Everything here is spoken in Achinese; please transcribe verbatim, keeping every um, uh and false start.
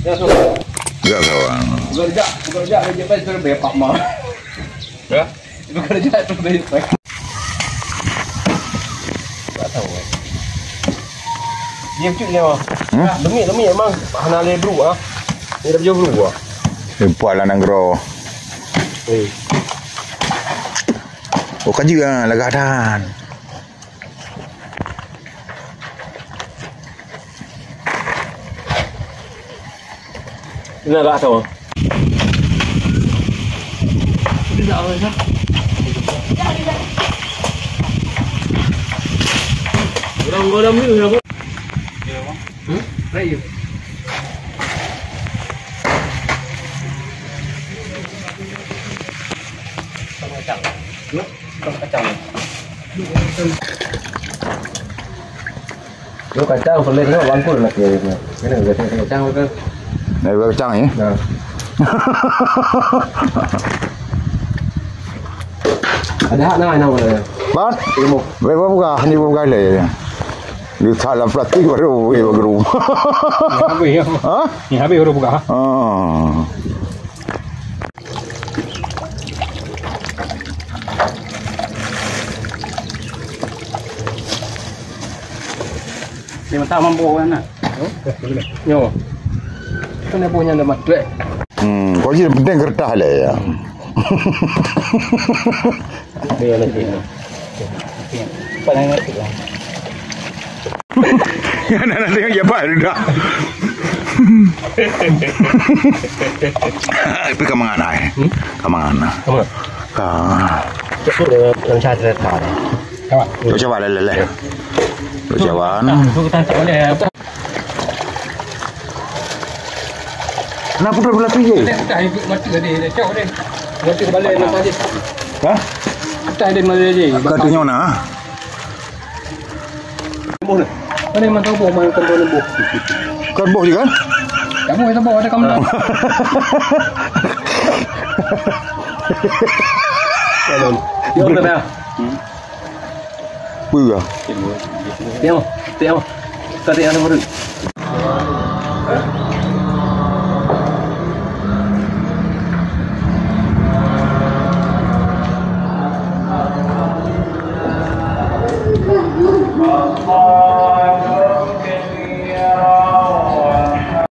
Ya, so. Gerak sawang. Bekerja, bekerja kerja pai suruh bayar pak ma. Ya? Bekerja tu bayar pak. Tak tahu, eh. Dia cut dia, Bang. Hmm? Demi, demi, emang hana le bru, ah. Ni dah jauh bru, ah. Import lah nanggroe. Eh. Oh, kaju, ah, lagak dan. Ina gak tahu. Orang golam ni kenapa? Hmm? Rayu. Sama kacang. Sama kacang. Lu kacang, pelik tengok bangkul nak kira ni. Kena kacang, kacang tu. Nak buat kacang ni? Nah. Ada hak nak, nak mana? Ban? Ilmu. Baik, buat buka, ni buat buka le. Lu tak dalam plastik baru buat guru. Ni habis ya. Ha? Ni habis baru buka. Ha. Dia masak mampu kan nak? Yo. Kan dia punya nama tu eh. Hmm, kau je penting kertas lah ya. Dia lagi. Apa yang ngerti lah. Yang nak nanti yang jabat dah. Tapi ka mangan ai. Hmm? Ka mangan. Apa? Ka. Cakap dia orang cari cerita. Apa? Cok cawan lé, lé, lé. Cok cawan. Tu kita tak boleh. Kenapa tu belah tu je? Dah, dah, ikut mata dia, dia cok dia. Mata balik mata dia. Hah? Atas dia mata dia. Kau tu nyonya. Mana memang tahu boh, mana tahu boh. Kan boh juga? Kamu yang tahu ada kamu. Belum. Dia udah dah. Apa? Tengok, tengok. Kau tengok nama tu.